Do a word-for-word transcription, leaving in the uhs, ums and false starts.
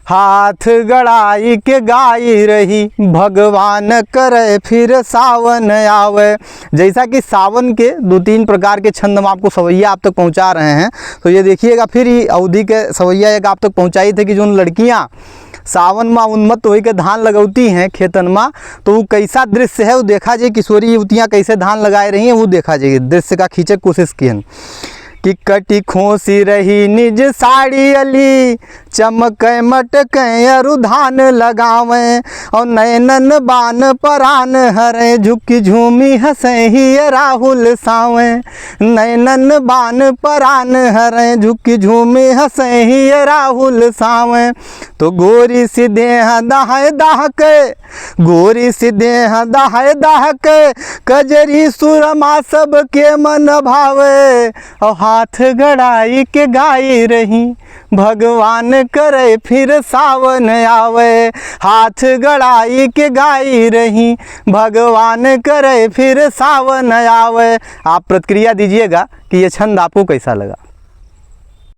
हाथ गड़ाई के गाई रही, भगवान करे फिर सावन आवे। जैसा कि सावन के दो तीन प्रकार के छंद में आपको सवैया आप तक पहुँचा रहे हैं, तो ये देखिएगा, फिर ये अवधी के सवैया एक आप तक पहुँचाई थे कि जोन लड़कियाँ सावन में उन्मत्त होई के धान लगौती हैं खेतन में, तो वो कैसा दृश्य है, वो देखा जाए। किशोरी युवतियाँ कैसे धान लगाए रही हैं, वो देखा जाए। दृश्य का खींचे कोशिश की हन कि कटी खोसी रही निज साड़ी अली, चमकै मटकै अरु धान लगावै। और नैनन बान परान हरै, झुकी झूमी हँसै हिय राहुल सावै। नैनन बान परान हरै, झुकी झूमी हँसै हिय राहुल सावै। तो गोरी सी देह दहै दहकै, गोरी सी देह दहै दहकै, कजरी सुरमा सबके मन भावै। और हाथ गड़ाई के गाई रही, भगवान करे फिर सावन आवे। हाथ गड़ाई के गाई रही, भगवान करे फिर सावन आवे। आप प्रतिक्रिया दीजिएगा कि ये छंद आपको कैसा लगा।